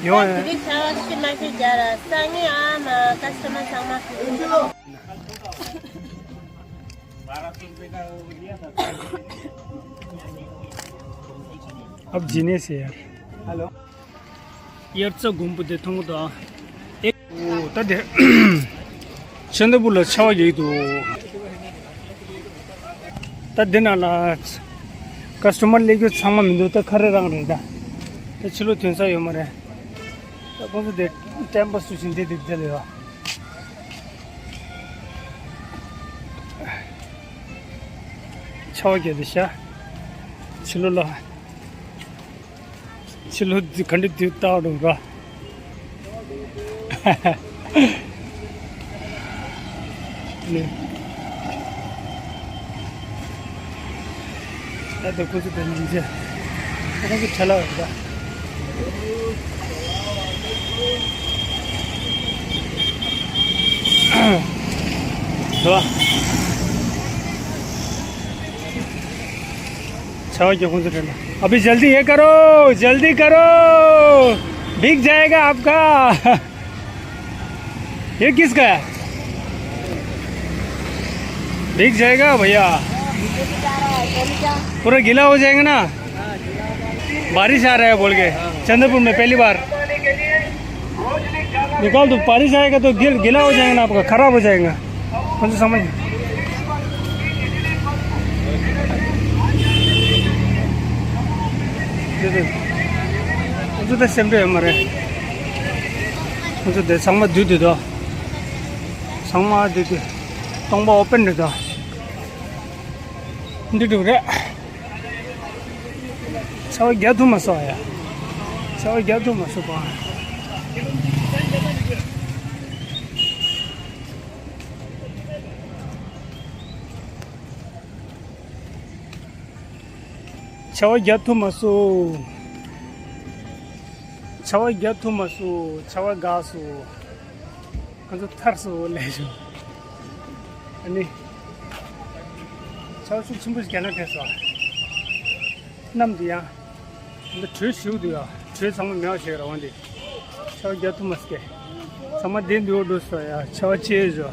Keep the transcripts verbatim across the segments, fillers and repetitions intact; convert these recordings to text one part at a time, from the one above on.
ཡོང་ཡ། དེ་རིང་ཆར་པ་ཤི་མ་ཤི་རྒྱག་ར་སང་ཉིན་ཨ་མ་ཀ་སི་ཊ་མར་ཚང་མ། अब जीने से यार। हेलो। དབྱར་རྩྭ་དགུན་འབུ་དེ་མཐོང་གི་འདུག་ཨ། ཨོ་ད་དེ། ཆེ་འདི་བུ་ལ་ཆར་པ་རྒྱག་གི་འདུག་ད་འདི་ནང་ལ་ཀ་སི་ཊ་མར་སླེབས་རྒྱུ་ཚང་མ་མི་འདུག་ད་ཁ་རེ་རང་རེད་ད། ད་ཕྱི་ལོགས་ཐོན་ས་ཡོད་མ་རེད། ད་ཁོང་ཚོ་དེ་ཊེམ་པ་སུ་ཞིག་འདི་དེ་དེ་ལ་ཡོད། ཆར་པ་རྒྱག་དེ་ཤ། ཕྱི་ལོགས་ལ། ཕྱི་ལོགས་འདི་ག་འདྲ་འདུག་ལྟ་རོགས་ར། ནི། ད་ལྟ་ཁོ་ཚོ་དེ་ནས་མཇལ། ཁོ་ཚོ་ཁྲ་ལ་རེད་ད། རེད་བ། छावा क्यों कौन सा ठंडा? अभी जल्दी ये करो, जल्दी करो, बिक जाएगा आपका। ये किसका है? बिक जाएगा भैया, पूरा गीला हो जाएगा ना। बारिश आ रहा है बोल के चंद्रपुर में पहली बार। निकाल दो, बारिश आएगा तो गिल गीला हो जाएगा ना आपका, खराब हो जाएगा। कौन सा समझ? ཁོང་ཚོ་དེ་སེམས་པ་ཡོད་མ་རེད། ཁོང་ཚོ་དེ་ཚང་མ་བསྡུས་བསྡུས་དོ། ཚང་མ་བསྡུས་བསྡུས། སྟོང་པ་ཨོ་པན་རེད་དོ། འདི་འདྲ་རེད། ཆར་པ་རྒྱག་ཐུབ་མ་སོང་ཡ། ཆར་པ་རྒྱག་ཐུབ་མ་སོང་པ། ཆར་པ་རྒྱག་ཐུབ་མ་སོང་། ཆར་པ་རྒྱག་ཐུབ་མ་སོང་། ཆར་པ་འགག་སོང་། ང་ཚོ་ཐར་སོང་ལས་བྱུང་། ཨ་ནི། ཆར་པ་ཤུགས་ཆེན་པོ་ཞིག་རྒྱག་ན་ཕེབས་སོང་། གནམ་འདི་ཡང་། འདི་དྲོད་ཞིག་འདུག་ཡ། དྲོད་ཚང་མ་མེད་པ་བྱས་ར་བ་འདི། ཆར་པ་རྒྱག་ཐུབ་མ་སྐད། ཚང་མ་བདེ་འདུག་འགྲོ་སོང་ཡ། ཆར་པ་ཆེ་བཞག་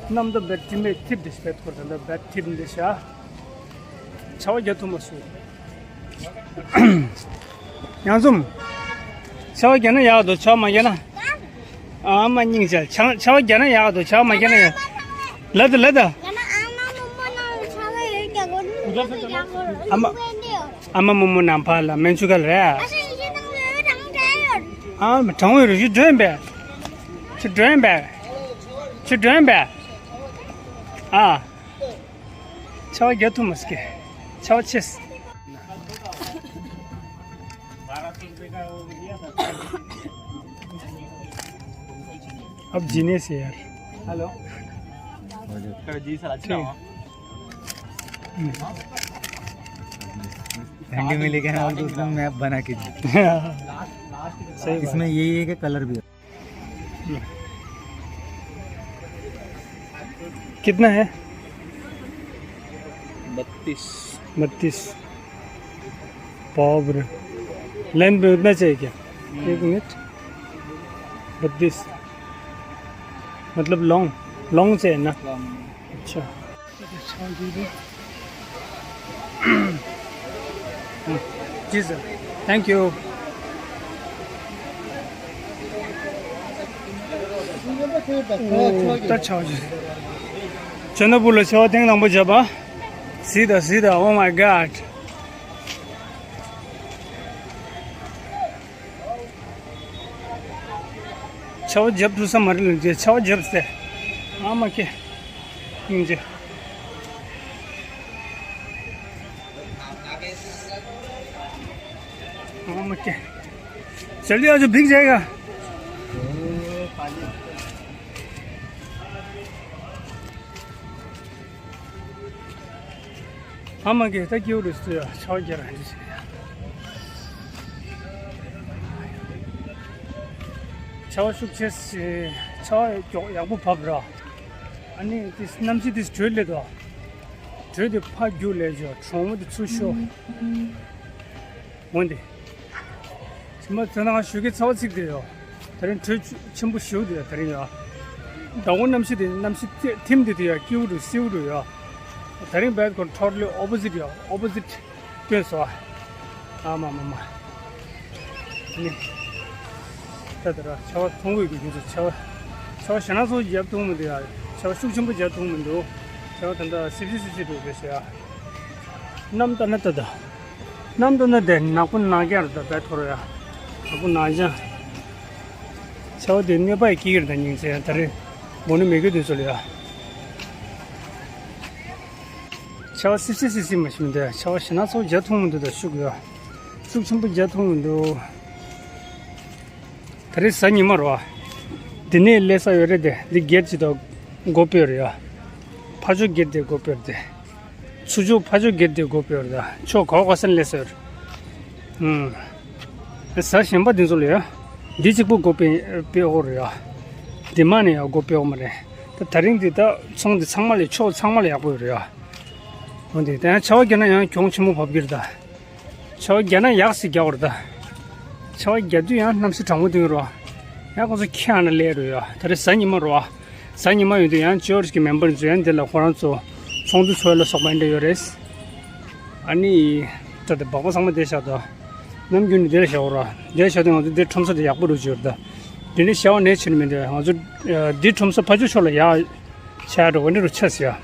གནམ་ད་བད་ཐིབ་མེད་ཐིབ་འདི་བད་ཁོར་ད་ད་བད་ཐིབ་འདི་ཤ། ཆར་པ་རྒྱག་ཐུབ་མ་སོང་། ཡང་འཛོམས། ཆར་པ་རྒྱག་ན་ཡག་འདུག་ཆར་པ་མ་རྒྱག་ན། ཨ་མ་སྙིང་རྗེ། ཆར་ཆར་པ་རྒྱག་ན་ཡག་འདུག་ཆར་པ་མ་རྒྱག་ན་ཡག་ལབ་དང་ལབ་དང་། ཨ་མ། ཨ་མ་རྨོ་མོ་ནང་ཕར་ལ་མན་ཆུ་ག་ལ་རེད། ཨ་མ་གྲང་བོ་ཡོད་རེད། ཞུ་སྒྲོན་པས། ཞུ་སྒྲོན་པས། ཞུ་སྒྲོན་པས། ཨ། ཆར་པ་རྒྱག་ཐུབ་མ་སོང་། ཆར་པ་ཆེ། अब जीने से यार। हेलो। जी सर, अच्छा। हम्म। ठंडी में लेके आना हो तो उसमें मैप बना के दीजिए। सही बात। इसमें यही है कि कलर भी। कितना है? बत्तीस। बत्तीस। बाप रे। लेंथ में उतना चाहिए क्या? हम्म। एक मिनट। बत्तीस। मतलब लॉन्ग, लॉन्ग चाहिए ना? लॉन्ग। अच्छा। जी sir, thank you. ད་ཆའོ་ཇི། ཇོ་ནོར་བུ་ལ་ཆར་པ་ཐེངས་དང་པོ་བརྒྱབ་པ། གཟིགས་དང་གཟིགས་དང་། Oh my God། ཆར་པ་བརྒྱབ་ཐུབ་ས་མ་རེད་ལ། ཆར་པ་བརྒྱབ་སྟེ། ཨ་མ་ཀེ། སྙིང་རྗེ། ཨ་མ་ཀེ། जल्दी आ जाओ, भीग जाएगा। ཨ་མ་ཀེ། ད་སྐྱིད་པོ་རེད་ཟེར་ཡ། ཆར་པ་རྒྱག་ར་འདི་ཟེར་ཡ། ཆར་པ་ཤུགས་ཆེ་ཟེར། ཆར་པ་མགྱོགས་ཡག་པོ་བབས་ར། ཨ་ནི་དེ་གནམ་གཤིས་དེ་དྲོད་སླེབས་འདུག་དྲོད་དེ་ཕར་རྒྱུག་སླེབས་བྱུང་། གྲང་མོ་དེ་ཚུར་ཤོར། འོན་ཏེ། མ་ཚོ་ནང་ཞུ་གི་ཚ་བ་ཚིག་དེ་ཡོད། དེ་རིང་དྲོད་ཆེན་པོ་ཞུ་དེ་ཡོད་དེ་རིང་ཡོད། ཟླ་བོ་གནམ་གཤིས་དེ་གནམ་གཤིས་ཐིམ་དེ་དེ་ཡོད་སྐྱིད་པོ་འདུག་སིའུ་འདུག་ཡོད། དེ་རིང་བད་ཁོ་totally opposite ཡོད་opposite སྟོན་སོ། ཨ་མ་མ་མ། ནི། ད་དེ་ར་ཆ་བ་ཐུང་བོ་གི་ཡིན་ཚོ་ཆ་བ། ཆ་བ་ཞེ་ན་ཚོ་རྒྱབ་ཐུང་མི་འདུག་ཡ། ཆ་བ་ཤུགས་ཆེན་པོ་རྒྱབ་ཐུང་མི་འདུག་ཆ་བ་ད་ལྟ་སིབ་སིབ་སིབ་སིབ་འདུག་རེད་ཤག་གནམ་ལྟ་ན་ལྟ་ད། གནམ་ལྟ་ན་དེ་ནག་པོ་ནག་རྐྱང་རེད་ད་བད་ཐོར་ཡ། ནག་པོ་ནག་རྐྱང་། ཆ་བ་དེ་གནོད་པ་ཡི་སྐྱེ་གི་རེད་ད་སྙིང་རྗེ་ད་རེས་མོ་ནི་མེད་གི་དུས་ཚོད་ལ་ཡ། ཆ་བ་སིབ་སིབ་སིབ་སིབ་མ་ཞིམ་དེ་ཆ་བ་ཞེ་ན་ཚོ་རྒྱ་ཐུང་མི་འདུག་ད་ཤུགས་ཡོད། ཤུགས་ཆེན་པོ་རྒྱ་ཐུང་མི་འདུག་ད་རེས་གཟའ་ཉི་མ་རོ། འདི་ནས་སླེབས་ས་ཡོད་རེད་དེ་འདི་སྒེར་གྱི་དང་སྒོ་སྤོས་རེད་ཡ། ཕ་ཆོས་སྒེར་དེ་སྒོ་སྤོས་རེད་དེ། ཚུར་ཕྱོགས་ཕ་ཆོས་སྒེར་དེ་སྒོ་སྤོས་རེད་ད་ཕྱོགས་ག་བ་ག་ས་ནས་སླེབས་ས་ཡོད་རེད། ཨུམ། གཟའ་གཞན་པ་འདི་ཚོ་ལ་ཡ། འདི་གཅིག་པུ་སྒོ་སྤོས་སྤོས་འོ་རེད་ཡ། འདི་མ་ནས་ཡ་སྒོ་སྤོས་འོ་མ་རེད། ད་ད་རིང་འདི་ད་ཚོང་འདི་ཚང་མ་ལས་ཕྱོགས་ཚང་མ་ལ་ཡག་པོ་ཡོད་རེད་ཡ། འོ་འདི་ད་ཡང་ཆར་པ་བརྒྱབ་ན་ཡང་གྱོང་ཆེན་པོ་བབས་ཀྱི་རེད་ད། ཆར་པ་བརྒྱབ་ན་ཡག་སི་རྒྱག་བར་ད། ཆར་པ་བརྒྱབ་དུས་ཡང་གནམ་གཤིས་གྲང་མོ་དུས་རོ། ཡང་ཁོང་ཚོ་ཁྱེད་ཨ་ན་ལས་རོ་ཡ། ད་རེས་གཟའ་ཉི་མ་རོ། གཟའ་ཉི་མ་ཡོད་དུས་ཡང་ཅོར་གྱི་མེམ་བར་ཚོ་ཡང་འདི་ལ་ཁོ་རང་ཚོ་ཚོགས་འདུ་ཚོགས་ལ་སོགས་པ་འདྲ་ཡོད་རེད། ཨ་ནི། ད་དེ་སྦག་པ་ཚང་མ་བསྡད་བཞག་ད། ནམ་རྒྱུན་ནི་འདི་ལ་བཞག་རོ། འདི་བཞག་དུས་ང་ཚོ་འདི་ཁྲོམ་ས་དེ་ཡག་པོ་རུ་བྱོས་ར་ད། འདི་ནི་བཞག་པ་ནས་ཕྱིན་མི་འདུག་ང་ཚོ། འདི་ཁྲོམ་ས་ཕ་ཆོས་ཕྱོགས་ལ་ཡག་ཆ་འགྲོ་བ་འདི་རུ་ཆ་ཟེར་ཡ།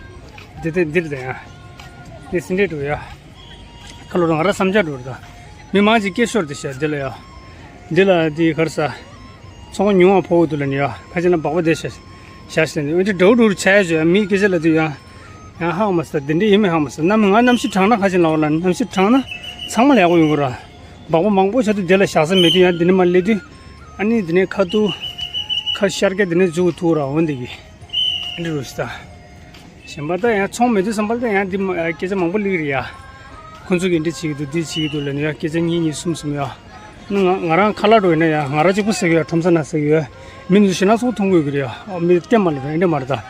འདི་དེ་འདིར་དེ་ཡ། འདི་སེ་འདྲེ་འགྲོ་ཡ། ཁ་ལོ་རང་ར་བསམ་འཆར་འགྲོ་ར་ད། མི་མང་ཅིག་སྐད་ཤོར་དེ་ཤ་འདི་ལ་ཡ། འདི་ལ་འདི་གར་ས། ཚོང་ཉུང་བ་ཕོ་བོ་དུ་ལ་ནི་ཡ། ཁ་ཅིག་ན་སྦག་པ་དེ་ཤ། ཤ་ཤ་ནི་འོན་ཏེ་འགྲོ་འགྲོ་རུ་ཆ་ཡ་ཞོ་ཡ་མི་སྐད་ཆ་ལ་དུ་ཡ། ཡང་ཧང་མ་ས་འདི་འདྲ་ཡིན་མི་ཧང་མ་ས་ནམ་ང་གནམ་གཤིས་གྲང་ན་ཁ་ཅིག་ལ་བ་ལ་གནམ་གཤིས་གྲང་ན་ཚང་མ་ལ་ཡག་པོ་ཡོང་གི་ར། སྦག་པ་མང་པོ་ཆ་དུ་འདི་ལ་ཞག་ས་མེད་དུས་ཡ་འདི་ནི་མ་ལེ་དུས། ཨ་ནི་འདི་ནས་ཁ་ཐུག་ཁ་ཤར་སྐད་འདི་ནས་འཛུགས་ཐུག་ར་འོན་འདི་གི། འདི་རུ་ཤ་ད། གཞན་པ་ད་ཡང་ཚོང་མེད་དུས་བསམ་པ་ད་ཡང་འདི་མ་སྐད་ཆ་མང་པོ་ལིག་རེད་ཡ། ཁོང་ཚོ་གིས་འདི་བྱེད་ཀྱི་འདུག་འདི་བྱེད་ཀྱི་འདུག་ལབ་ནས་ཡ་སྐད་ཆ་གཉིས་གཉིས་གསུམ་གསུམ་ཡ། ང་ང་རང་ཁ་ལག་འགྲོ་ཡིན་ན་ཡ་ང་རང་གཅིག་པུ་ཟེར་གི་ཡ་ཁྲོམ་ས་ན་ཟེར་གི་ཡ། མི་འདི་ཚོ་ཞེ་ན་ཚོགས་མཐོང་དགོས་ཀྱི་རེད་ཡ། མི་བསྟན་མ་ལ་རེད་འདྲ་མ་རེད་ད།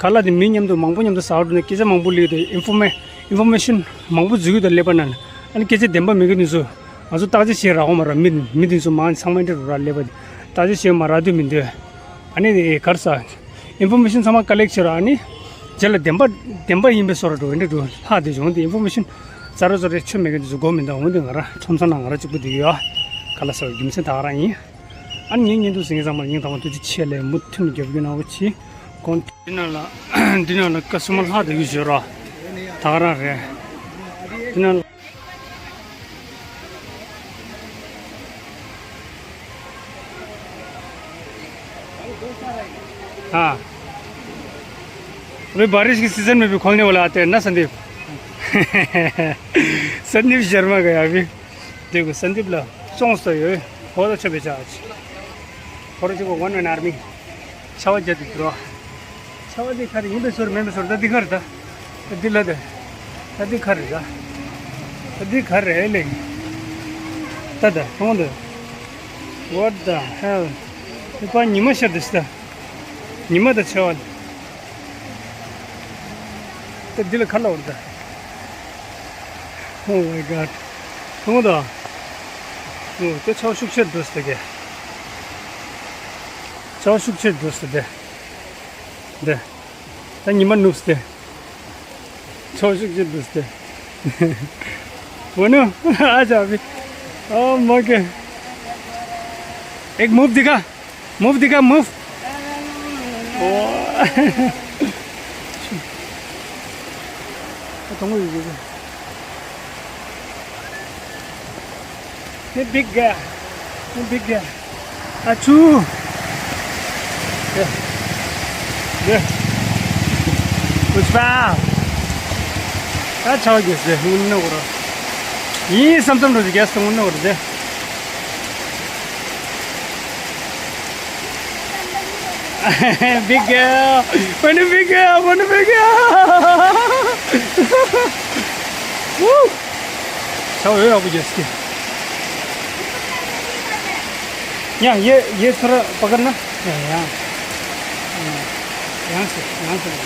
ཁ་ལག་འདི་མི་མཉམ་དུ་མང་པོ་མཉམ་དུ་ཟ་བ་འགྲོ་ནས་སྐད་ཆ་མང་པོ་ལིག་དུས་ཨིན་ཕོར་མེ་ཨིན་ཕོར་མེ་ཤོན་མང་པོ་འཛུལ་གི་འདུག་ཀླད་པ་ནང་ཨ་ནི་སྐད་ཆ་བདེན་པ་མེད་གི་འདུག་ཚོ། ང་ཚོ་བརྟག་དཔྱད་བྱེད་རག་གོ་མ་ར་མི་མི་འདི་ཚོ་མང་ཚང་མ་འདྲ་རུ་ར་ཀླད་པ་འདི་བརྟག་དཔྱད་བྱེད་མ་རག་དུས་མི་འདོད། ཨ་ནི་གར་ས། ཨིན་ཕོར་མེ་ཤོན་ཚང་མ་ཀ་ལེག་བྱེད་ར་ཨ་ནི། རྗེས་ལ་བདེན་པ་བདེན་པ་ཡིན་པའི་བཟོ་འདྲ་འགྲོ་འདྲ་འགྲོ་ལྷག་དེ་བྱུང་དེ་ཨིན་ཕོར་མེ་ཤོན་ཙ་ར་ཙ་རེ་ཆོ་མེད་མཁན་དེ་ཚོ་མགོ་མི་འདང་འོན་ཏེ་ང་ར་ཁྲོམ་ས་ནང་ང་ར་གཅིག་པུ་བསྡད་ཡོད་ཨ། ཁ་ལག་ཟ་བའི་རྒྱུ་མཚན་ད་ག་རང་ཡིན། ཨ་ནི་ངའི་བརྙན་ཐུང་གཟིགས་མཁན་ཚང་མ་ལ་སྙིང་ཐག་པ་ཐུགས་རྗེ་ཆེ་ལབ་མུ་མཐུད་ནས་རྒྱབ་སྐྱོར་གནང་རོགས་གྱིས། གོང་འདི་ནང་ལ་འདི་ནང་ལ་ཀ་སུ་མ་ལྷག་དེ་གི་བྱོས་ར། ད་ག་རང་རེད། འདི་ནང་ལ། हाँ। अभी बारिश की सीजन में भी खोलने वाला आते हैं ना संदीप। संदीप शर्मा गया अभी। देखो संदीप ला चौंस तो ये बहुत अच्छा बेचा आज। थोड़ा सा वन मैन आर्मी। छावा जद ब्रो। ཆར་པ་འདི་ག་རེ་ཡིན་པའི་ཟུར་མིན་པའི་ཟུར་ད་འདི་ག་རེ་ད། ད་འདི་ལ་ད། ད་འདི་ག་རེ་ད། ད་འདི་ག་རེ་ལེ། ད་ད་མཐོང་ད། What the hell? འདི་པ་ཉི་མ་ཤར་འདི་ད། ཉི་མ་ད་ཆར་པ་འདི། ད་འདི་ལ་ག་ལ་འོར་ད། Oh my God. མཐོང་ད། འོ་ད་ཆར་པ་ཤུགས་ཆེར་འདུག་ད་གེ། ཆར་པ་ཤུགས་ཆེར་འདུག་ད་དེ། དེ། ད་ཉི་མ་ནུབ་སྟེ། ཆར་པ་ཤུགས་ཆེ་འདུག་སྟེ། ཝ་ནུ། ཨ་ཅག་བི། Oh my God. एक move दिखा। Move दिखा, move. ཨོ། ཨ་དང་པོ་ཡོད་ཀྱི། ये बिक गया। ये बिक गया। अच्छू। ये। ये। पुष्पा। अच्छा हो गया से, उन्होंने बोला। ये समतम रोज गैस तो उन्होंने बोला दे। बिक गया। मैंने बिक गया, मैंने बिक गया। वो। ཆར་པ་ཡོད་ཡག་པོ་རྒྱག་སྲིད། ཡང་ཡེ་ཡེ་ཚོར་པ་གར་ན། ཡང་ཡང་། ཡང་ཟེར་ཡང་ཟེར།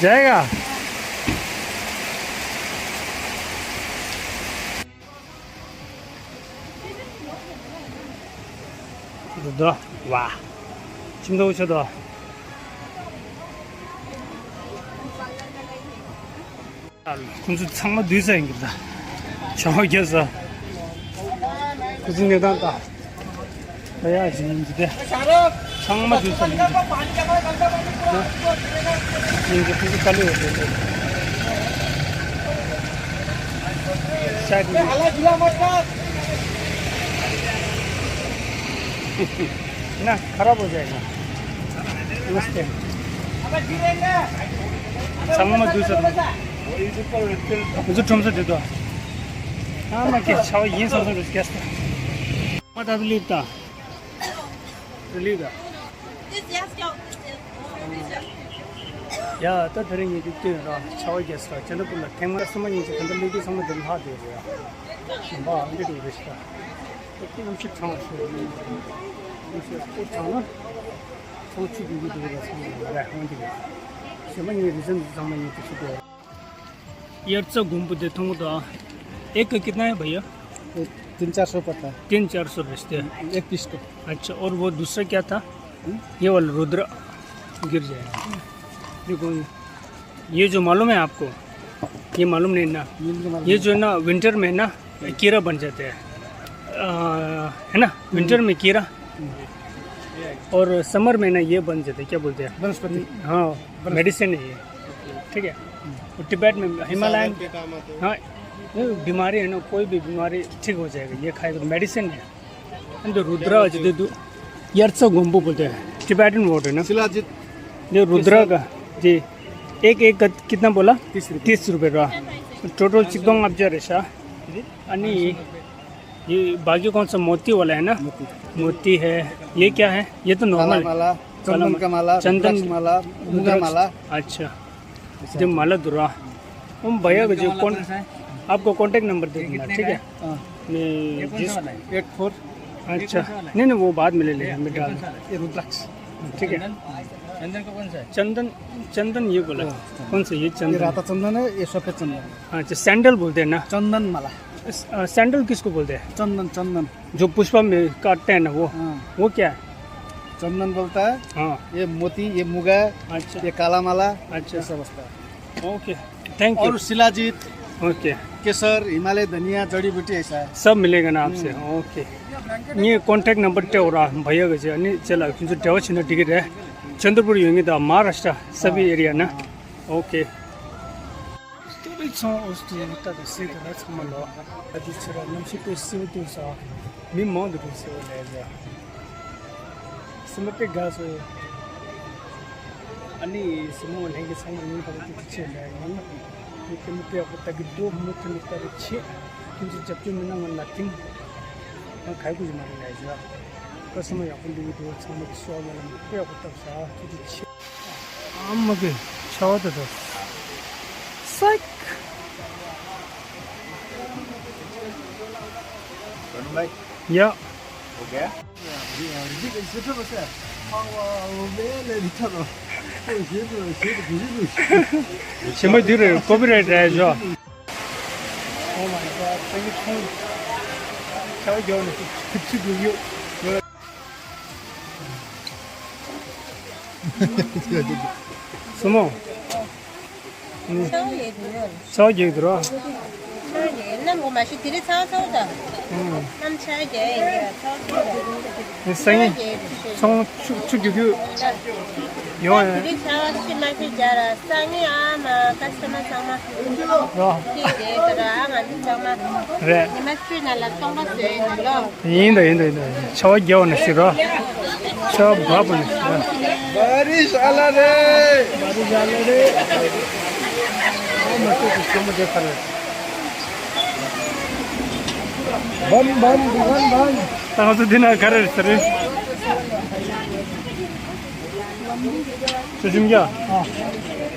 जाएगा। द वा चिन्ता उच्च द ཁོང་ཚོ་ཚང་མ་བསྡུས་ས་ཡིན་གྱི་ད། ཆང་བ་རྒྱག་ས། ཁོ་ཚོའི་གནས་སྟངས་ད། ད་ཡག་ཅིག་ཡིན་གྱི་དེ། ཚང་མ་བསྡུས་ས་ཡིན་གྱི། ཡིན་གྱི་ཁོ་ཚོ་དཀའ་ལས་ཡོད་རེད་དེ། ཤ་གི། ना खराब हो जाएगा। नमस्ते। ཚང་མ་བསྡུས་ས་རེད། འུ་ཚོ་ཁྲོམ་ས་དེ་དོ། ཨ་མ་ཀེ་ཆའོ་ཡིན་སོང་སོང་རུ་སྐྱེས་ཏེ། མ་ད་ལི་ད། ལི་ད། ཡ་ད་དེ་རིང་ངས་འདི་བསྟན་ར་ཆའོ་རྒྱས་ར་ཅན་ད་པུ་ལ་ཐེངས་མ་སུ་མ་ཉིན་ཅིག་ག་འདྲ་ལི་དུས་ཚང་མ་དེ་ལྷག་དེ་རེད་ཡ། གཞན་པ་འདི་དུ་རེ་ཞིག་ད། ཁྱེད་ཀྱི་གནམ་གཤིས་གྲང་བ་ཞིག་ཡིན། གནམ་གཤིས་སྐོར་གྲང་ན། ཚོགས་ཆུ་རྒྱུག་རྒྱུག་འདུག་རེད་ཚང་མ་རེད་ཧོན་གྱི་རེད། གཞན་པ་ཡིན་རི་ཟན་ཚང་མ་ཡིན་དུ་ཆུ་དེ། यार चा घूम दे तुम तो। एक का कितना है भैया? तीन चार सौ पड़ता है। तीन चार सौ रिश्ते। एक पीस का। अच्छा, और वो दूसरा क्या था? ये वाला रुद्र गिर जाएगा। देखो, ये जो मालूम है आपको? ये मालूम नहीं ना? ये जो है ना, विंटर में ना, कीड़ा बन जाते हैं। आ, है ना, विंटर में कीड़ा। और समर में ना, ये बन जाते हैं, क्या बोलते हैं? वनस्पति। हाँ, मेडिसिन है ये। ठीक है। और तिब्बत में हिमालयन, हाँ, नहीं, बीमारी है ना, कोई भी बीमारी ठीक हो जाएगा, ये खाए तो मेडिसिन है। ཨ་འདི་རུ་དྲ་ཅི་དེ་འདུག་དབྱར་རྩྭ་དགུན་འབུ་བོ་དེ། Tibetan water ना। शिलाजित। ये रुद्रा का जी। एक एक का कितना बोला? तीस रुपये। तीस रुपये रहा। टोटल चिकदोंग आप जा रहे सा। अनि ये बाकी कौन सा मोती वाला है ना? मोती। मोती है। ये क्या है? ये तो नॉर्मल है। माला, चंदन का माला, चंदन। रुद्राक्ष माला, मुगा माला। अच्छा। जब माला दुरा। हम भैया को जो कौन, आपको कॉन्टैक्ट नंबर दे दूंगा, ठीक है? हाँ। मैं जिस एक फोर। अच्छा। नहीं, नहीं, वो बाद में ले लेंगे, मैं डाल। ये रुद्राक्ष। ठीक है। चंदन का कौन सा है? चंदन, चंदन ये बोला। हाँ, चंदन। कौन सा ये ये चंदन? राता चंदन है, ये सफेद चंदन है। अच्छा, सैंडल बोलते हैं ना? चंदन माला। स-, अ, सैंडल किसको बोलते हैं? चंदन, चंदन। जो पुष्पा में काटते हैं ना वो, हाँ। वो क्या है? चंदन बोलता है। हाँ। ये मोती, ये मुगा, अच्छा। ये काला माला, अच्छा। ये सब होता है। Okay, thank you. और शिलाजीत, ओके। केसर, हिमालय धनिया, जड़ी बूटी ऐसा है। सब मिलेगा ना आपसे? हम्म। ओके। ये कॉन्टैक्ट नंबर टे हो रहा भैया का जी, अनि चला, जो टेवा छिना टिकट है। चंद्रपुर योंगी दा महाराष्ट्र सभी हाँ। एरिया ना। हाँ। ओके। སྟོད་ཚང་འོས་དུ་ད་ད་སེ་ད་ད་ཚང་མ་ལོ། ཨ་ཅི་ཆུ་ར་གནམ་གཤིས་དཔེ་སེའུ་དུ་ས། མི་མང་དུ་དུ་སེའུ་ལས་ཟ། སེམས་པ་དཔེ་དགའ་སོ། ཨ་ནི་སེ་མོ་ལྷན་གྱི་ཚང་མ་ཉིན་ཁ་ལ་དུ་ཆེ་ལས་ཡང་ན། མི་དེ་མི་དཔེ་ཡག་པོ་ལྟ་གི་འདུག་མི་དེ་མི་ལྟ་གི་ཆེ། ཁྱིམ་གྱི་རྒྱབ་སྐྱོར་མི་སྣ་ང་ལ་ཐིམ། ང་ག་གུ་ཞིག་མ་རེད་ལས་ཟ། ཁ་སེམས་ཡག་པོ་འདུག་གི་འདུག་ཚང་མ་གི་སོ་ང་ལ་མི་དཔེ་ཡག་པོ་ལྟ་ས་ཁྱི་དུ་ཆེ། ཨ་མ་གི་ཆ་བ་དེ་དང་། སེག་ཡ། ཞེ་མ་འདི་རེད། ཀོ་པི་རའེ་ཊི་རེད་ཤོ། Oh my god, thank you. ཆ་བ་རྒྱག་ནས་ཁྱི་དུ་ཡོད། སུ་མོ། ཚ་བ་རྒྱག་གི་འདུག་ར། ཚ་བ་རྒྱག་གི་འདུག་ར། ཚ་བ་རྒྱག་གི་ནམ་གོ་མ་ཤི་དེ་རིང་ཚ་བ་ཚ་བ་དང་། ཨང་། ནམ་ཚ་བ་རྒྱག་ཡིན་གྱི་ཚ་བ་ཚ་བ་རྒྱག་གི་འདུག་ཚ་བ་རྒྱག་གི་འདུག་ཚ་བ་རྒྱག་གི་འདུག་ཚ་བ་རྒྱག་གི་འདུག་ཡོང་ཨ། དེ་རིང་ཚ་བ་ཤི་མ་ཤི་རྒྱག་ར་སང་ཉིན་ཨ་མ་ཀ་སི་ཊ་མར་ཚང་མ་རོ། ཁྱེད་རེད་དོ་ར་ཨ་ང་འདི་ཚང་མ་རེད། ཉི་མ་བཅུའི་ནང་ལ་སྟོང་པ་བཟོས་ཡིན་ལོ། ཡིན་ད་ཡིན་ད་ཡིན་ད། ཆ་བ་རྒྱག་ནས་ཤི་རོ། ཆ་བ་བབ་ནས་ཤི་རོ། བ་རི་ཤ་ལ་རེ། བ་རི་ཤ་ལ་རེ། ཨ་མ་ཏོ་ཏོ་ཆ་མ་རྒྱག་ག་རེ། བམ་བམ་བམ་བམ། ད་ང་ཚོ་འདི་ན་ག་རེ་རེད་ཟེར་རེད། ཆུ་ཞིམ་རྒྱ།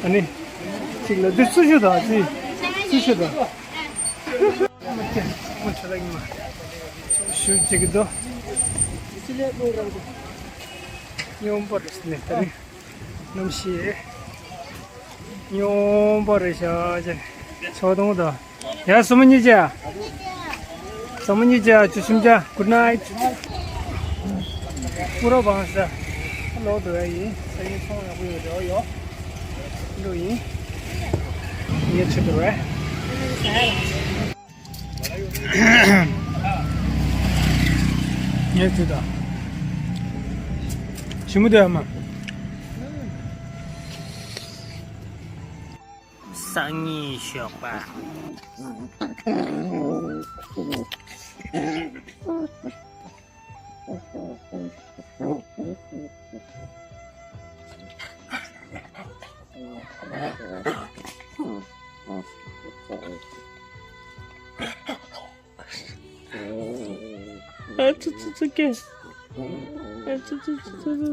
ཨ་ནི། གཅིག་ལ་འདི་སུ་ཞུ་དང་ཅི། སུ་ཞུ་དང་། ཞུ་གཅིག་གི་དོ། སྙོམས་པོ་རེད་ཟེར་ནས་ད་རིང་གནམ་གཤིས་སྙོམས་པོ་རེད་ཤག་ཅེས་ཆོག་དང་དང་། ཡ་སོ་མ་གཉིས་ཀྱ། སོ་མ་གཉིས་ཀྱ་ཆུ་ཤུམ་ཀྱ། Good night། ཀུ་ར་བང་ས་ལོག་འགྲོ་ཡ་ཡིན། ས་ཡིན་ཚོང་ཡག་པོ་ཡོད་རེད། ཡོ་འགྲོ་ཡིན། ངས་ཆུ་འགྲོ་བས། ངས་ཆུ་དང་ཞི་མོ་དེ་ཨ་མ། སང་ཉིན་ཞོགས་པ། ཨ་ཙི་ཙི་ཙི་ཀེ། ཨ་ཙི་ཙི་ཙི་ཙི།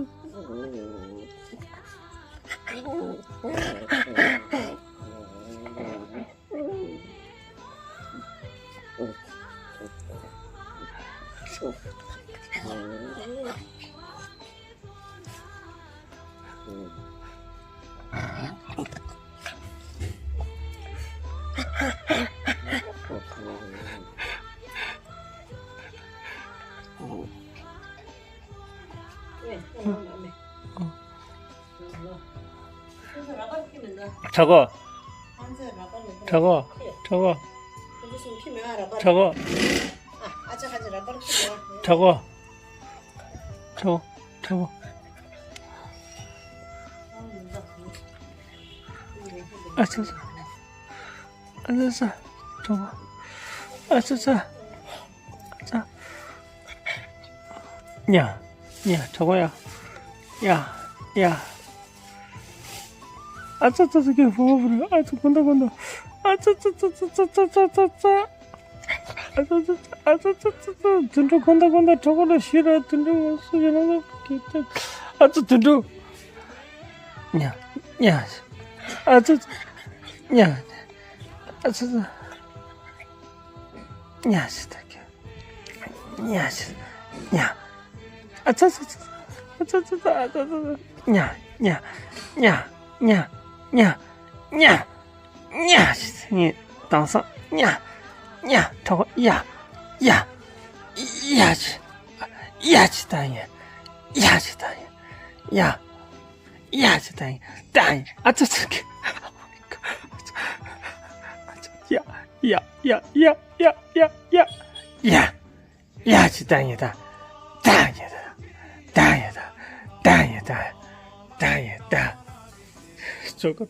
ཁྲ་གོ། ཁྲ་གོ། ཁྲ་གོ། ཁྲ་གོ། ཁྲ་གོ། ཁྲ་གོ། ཁྲ་གོ། ཨ་ཙི་ཙི། ཨ་ཙི་ཙི། ཁྲ་གོ། ཨ་ཙི་ཙི། ཨ་ཙི། ཉ། ཉ། ཁྲ་གོ་ཡ། ཡ། ཡ། ཨ་ཙི་ཙི་ཙི་ཀེ་ཧྥུ་ཧྥུ་རུ། ཨ་ཙི་ཀུན་ཏ་ཀུན་ཏ། ཨ་ཙི་ཙི་ཙི། ཨ་ཙི་ཙི་ཙི། ཨ་ཙི་ཙི་ཙི་ཙི། དུད་འགྲོ་ཀུན་ཏ་ཀུན་ཏ། ཁྲ་གོ་ལ་ཤི་ར། དུད་འགྲོ་ངོ་སུ་ཡིན་ན་ལ་ཀེ་ཏ། ཨ་ཙི་དུད་འགྲོ། ཉ། ཉ། ཨ་ཙི་ཙི། ཉ། ཨ་ཙི་ཙི། ཉ་ཞིག་ད་ཀེ། ཉ་ཞིག་ཉ། ཨ་ཙི་ཙི་ཙི། ཨ་ཙི་ཙི་ཙི། ཨ་ཙི་ཙི་ཙི། ཉ། ཉ། ཉ། ཉ། ཉ། ཉ། ཉ་ཞིག་ངས་དེང་སང་ཉ། ཉ། ཁྲ་གོ་ཡ། ཡ། ཡ་ཞིག་ཡ་ཞིག་ད་ཡ། ཡ་ཞིག་ད་ཡ། ཡ། ཡ་ཞིག་ད་ཡ། ད་ཡ། ཨ་ཙི་ཙི་ཀེ། ཡ། ཡ། ཡ། ཡ། ཡ། ཡ། ཡ། ཡ། ཡ་ཅི་ད་ཡ་ད། ད་ཡ་ད། ད་ཡ་ད། ད་ཡ་ད། ད་ཡ་ད། ཅོ་ག།